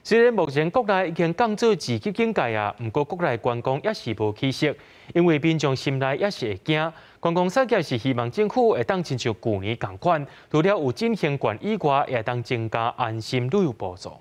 雖然目前國內已經降做二級警戒啊，毋過國內觀光也是無起色，因為民眾心內也是會驚。觀光產業是希望政府會當親像舊年仝款，除了有振興券以外，會當增加安心旅遊補助。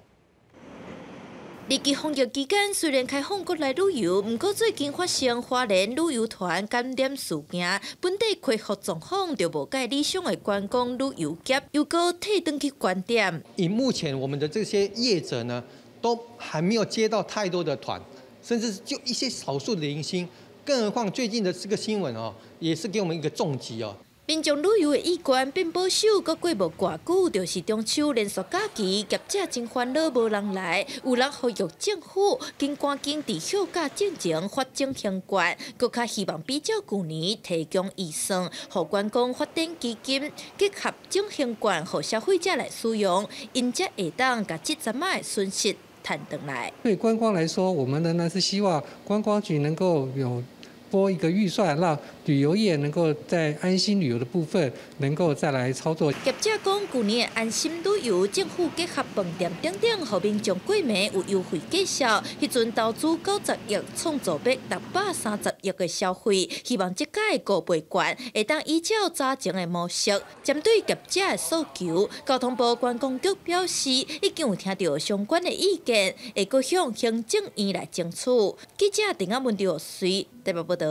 二級防疫期間雖然開放國內旅遊，毋過最近發生花蓮旅遊團感染事件，本地恢復狀況就無蓋理想的觀光旅遊業又閣退轉去原點。以目前我們的這些業者呢，都還沒有接到太多的團，甚至就一些少數的零星，更何況最近的這個新聞哦，也是給我們一個重擊哦。民眾旅遊的意願變保守，閣過無偌久，就是中秋連續假期，業者真煩惱無人來。有人呼籲政府緊趕緊佇休假進前發振興券，閣較希望比照舊年提供預算，予觀光發展基金結合振興券，予消費者來使用，𪜶才會當共這陣仔的損失趁轉來。對觀光來說，我們仍然是希望觀光局能夠有撥一個預算，讓旅遊業能夠在安心旅遊的部分能夠再來操作。業者講，舊年安心旅遊政府結合飯店等等，予民眾過暝有優惠介紹。彼陣投資90億，創造欲630億的消費。希望這屆五倍券會當依照早前的模式，針對業者的訴求，交通部觀光局表示，已經有聽著相關的意見，會閣向行政院來爭取。記者鄭阿文、劉隨台北報導。